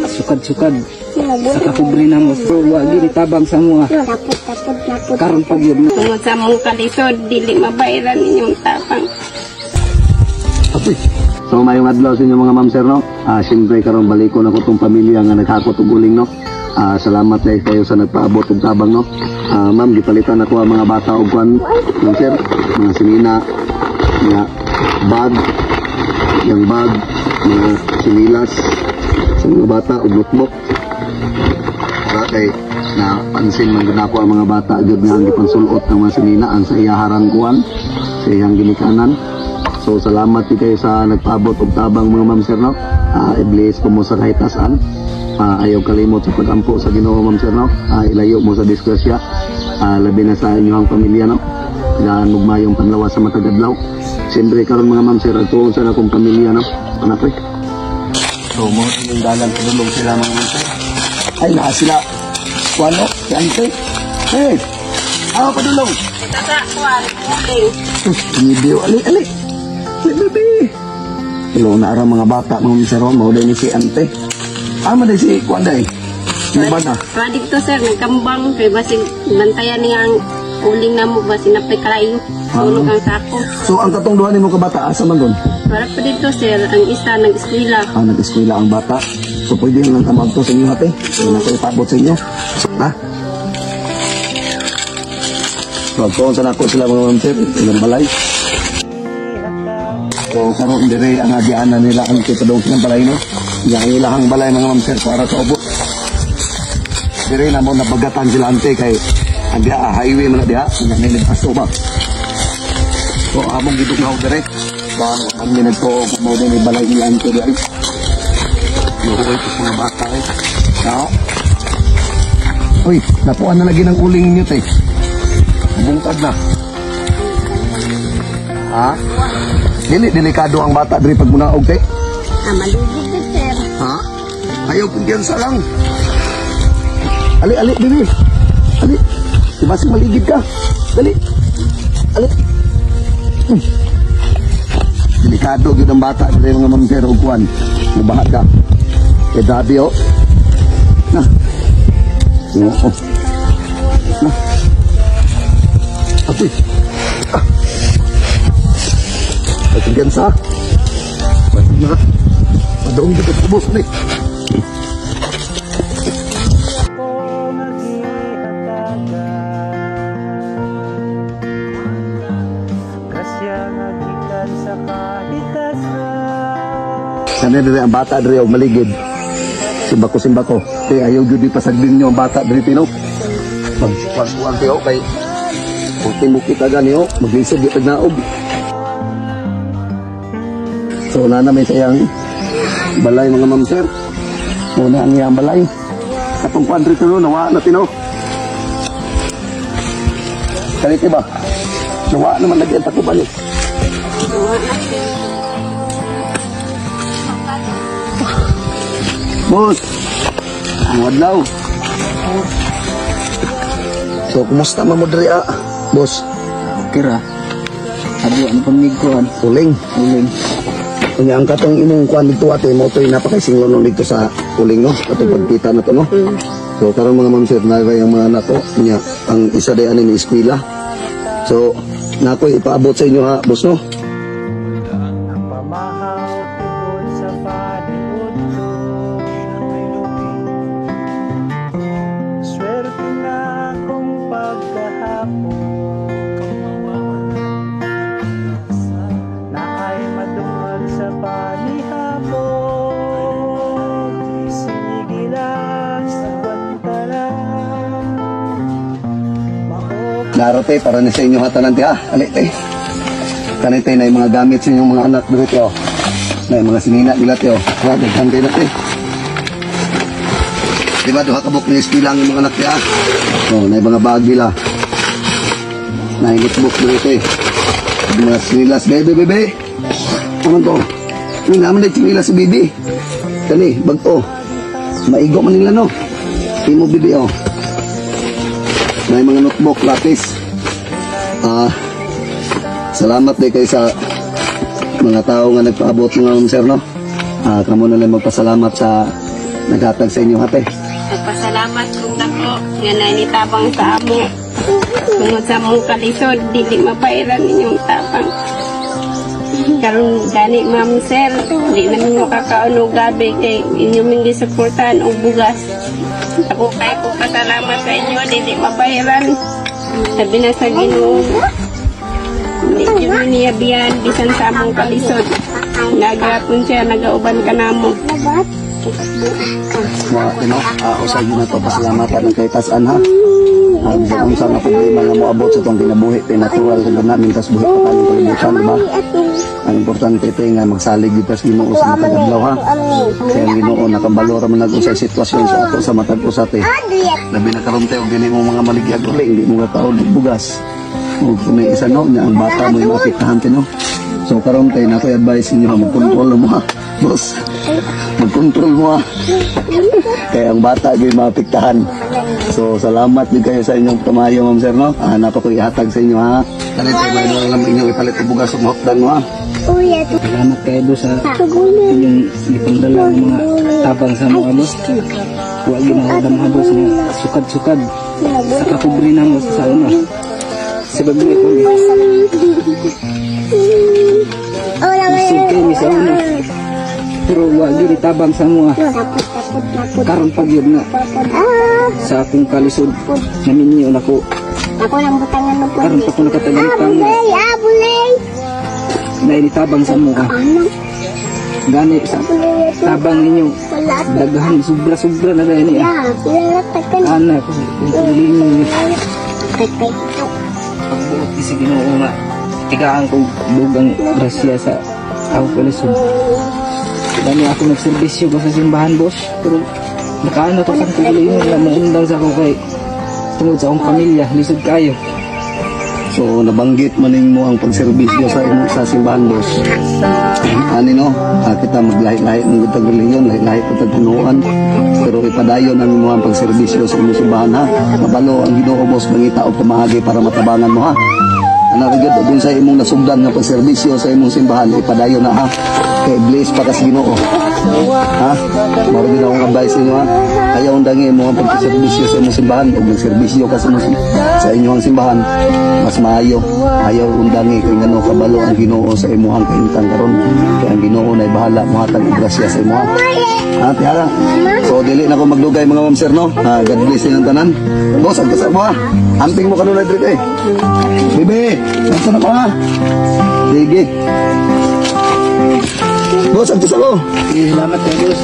Sukad-sukad sa kapobre namo. So, wa gini tabang sa mua. Tapos na po. Karon pa gyud. Tungod sa mong kalisod, dili mabayaran inyong tapang. Apoy. So mayong adlaw sa inyo, mga ma'am, sir, no. Siyempre karon balikon ako tong pamilya nga naghakot og uling, no. Salamat dahil kayo sa nagpaabot og tabang, no. Ma'am, gipalitan ako ang mga bata og kwan, ma'am, sir, mga sinina, mga bag, yung bag, mga sinilas sa mga bata og notebook. Para kay na pansin man gud nako ang mga bata gyud nga ang gipansulot ng mga sinina ang sa iyaharang kuan, sa iyang ginikanan. So salamat din kayo sa nagpaabot og tabang, mga ma'am, sir, no. I-bless ko mo sa kahitasan. Ayaw kalimot sa pagampo sa Ginoo, ma'am, sir, no. Ilayo mo sa disgrasya. Labi na sa inyong pamilya, no. Gaan mugmayong panlawas sa matag adlaw. Siyempre karon, mga ma'am, sir, adtuon sa akong pamilya, no. Anak eh. So mo yung dalan padulong sila, mga ma'am, sir. Ay, naa sila. Kuano, si ante. Hey, ako padulong. Tata, kuwan, okay. Video, ali, ali. Ali, baby. Hello, na ara mga bata, mga misero, mao ni si ante. Ama day si kuan day. Ano ba na? Pa dito, sir, nagkambang, kay basig bantayan niya ang uling namo, basig napay kalayo. Sunog ang sako. So ang katong duha nimo ka bata asa man gon? Para pa dito, sir, ang isa nag-eskwela. Ah, nag-eskwela ang bata. So pwede lang ka maadto sa inyo, ate. So na ko ipabot sa inyo. Ha? So agtuon sa nako sila, mga ma'am, sir, ilang balay. So karon dire ang agianan nila ang padung silang balay, no. Yang ang ilahang balay, mga ma'am, sir, para sa ubos. Dire na mo nabagatan sila ante kay ang diha ah, highway man na diha, nya may aso ba. So among gidugnaw dire. Ba kami nagtuo kung mao din balay nila ante dire. Luhoy ko mga bata eh. No? Uy, napuan na lagi ng uling ninyo, te. Bungkag na. Ha? Dili delikado ang bata diri pag munaog, te. Ah, malugod din, sir. Ha? Ayaw kumpiyansa lang. Ali, ali, bibi. Ali. Di ba maligid ka? Dali. Ali. Delikado gyud ang bata diri, mga ma'am, sir, og kuan. Mubaha ka. Eh grabe oh. Na. Oo. Na. Apoy. Ah. Ay, kumpiyansa. Na. Madoong dito sa ubos ni. Ko nagihatagan. Grasya nga gikan sa kahitasan. Sana diri ang bata diri og maligid. Simbako, simbako. Te, ayaw gyud ipasagdin niyo ang bata diri tino. Magkuan te oh, kay kung timo kita gani oh, maglisod gyud naog. So na namin sa iyang balay, mga ma'am, sir. Muna ang iyang balay. Katong kuan diri no, nawa na tino. Kaniti ba? Nawa naman lagi ang takuban eh. Boss, ang adlaw. So, kumusta man mo diri ah, boss? Okay ra. Abi ano pamig kuan. Uling. Uling. Unya ang katong imong kuan dito, ate, mo to'y napakaisinglon no dito sa uling, no. Katong pagkita na to, no. So karon, mga ma'am, sir, na ang mga anak ko, unya ang isa day ani ni eskwela. So nako ipaabot sa inyo ha, boss, no. Ang pamahaw tungod sa paniudto. Swerte na kung pagkahapon na ay madungag sa panihapon. Sige lang, agwanta lang. Mao Naro te, para ni sa inyo hatanan te ha. Ali te. Kanay te na yung mga gamit sa inyong mga anak diri te oh. Na yung mga sinina nila te oh. Ha, daghan kayo na te. Di ba duha ka buok ni eskwela ang mga anak te ha? Oh, na yung mga bag nila. Na yung notebook diri te. Yung mga sinilas, bebe, bebe. Ano to? Ano naman na sinilas si bibi? Kani, bag-o. Maigo man nila no. Imo bibi oh. Na yung mga notebook, lapis. Salamat din kayo sa mga tao nga nagpaabot, mga ma'am, sir, no. Kamo na lang magpasalamat sa naghatag sa inyo, ate? Nagpasalamat kong dako nga nainitabang sa amo. Tungod sa among kalisod, dili mapairan inyong tabang. Karon gani, ma'am, sir, di namin makakaon og gabi kay inyo ming gisuportahan og bugas. Ako kay ko pasalamat sa inyo, dili mabayaran. Sabi na sa Ginoo. Hindi yun niya biyan bisan sa among kalisod. Nagapon siya, nagauban ka namo. Mga no, usay yun na to, pasalamatan ng kay tasan ha. Bisan unsa nga problema nga moabot sa itong kinabuhi, kay natural sa namin tas buhi pa kaning kalibutan, di ba? Ang importante ito nga magsalig gyud tas Ginoo sa matag adlaw ha. Kaya ang Ginoo nakabalo ra man nag usay sitwasyon sa ato sa matag usa te. Labi na karon te og dili mo mga maligyag uling, di mo nga taon og bugas. O kung may isa no, nya ang bata mo yung maapektahan te no. So karon te, na ako'y advice inyo ha, magkontrol mo ha. Boss, magkontrol mo ha. Kaya ang bata gyud maapektahan. So salamat din kayo sa inyong pamayo, ma'am, sir, no. Ah, napa ko ihatag sa inyo ha. Karon te, may lang inyong ipalit og bugas ug mahupdan mo ha. Salamat kayo boss sa inyong gipangdala ng mga tabang sa mga boss. Wa ginahudam ha boss nga sukad-sukad sa kapobre na mo sa sauna. Sa bagay ko ni. Lisod kayo mi sa una. Pero wa gyud tabang sa mga karon pag yun nga sa akong kalisod naminyo nako. Ako lang butangan ng Karon pa ko nakatagantang Abulay, abulay. na initabang sa mga gani sa tabang ninyo daghan sobra-sobra na gani ah. Ya, pila takan. Ana ko kung Kay ito. Pagbuot sa Ginoo nga tigaan ko dugang grasya sa ako kalisod. Gani ako nagserbisyo ko sa simbahan, boss, pero nakaano to kang kagalingon nga maundang sa ako kay tungod sa akong pamilya lisod kayo. So nabanggit man mo ang pagserbisyo sa imo sa simbahan, boss. Ani no, kita maglahi-lahi ng gutag relihiyon, lahi-lahi po tag tinuohan. Pero ipadayon ang imo ang pagserbisyo sa imong simbahan ha. Kabalo ang Ginoo, boss, mangita og pamaagi para matabangan mo ha. Ana ra gyud ug sa imong nasugdan nga pagserbisyo sa imong simbahan, ipadayon na ha. Kay bless pa kas Ginoo. Ha? Mao gyud akong advice inyo ha. Ayaw undangi mo ang pagserbisyo sa imong simbahan ug nagserbisyo ka sa inyong simbahan, mas maayo. Ayaw undangi kay ngano kabalo ang Ginoo sa imuhang kahimtang karon. Kay ang Ginoo nay bahala mohatag og grasya sa imuha. Ha, tihara. So dili na ko magdugay, mga ma'am, sir, no. Ha, God bless inyong tanan. Boss, ang kasama ha. Amping mo kanunay diri eh. Bebe, nasa na ko ha. Sige. Boss, ang kasama. Sige, salamat kayo, boss.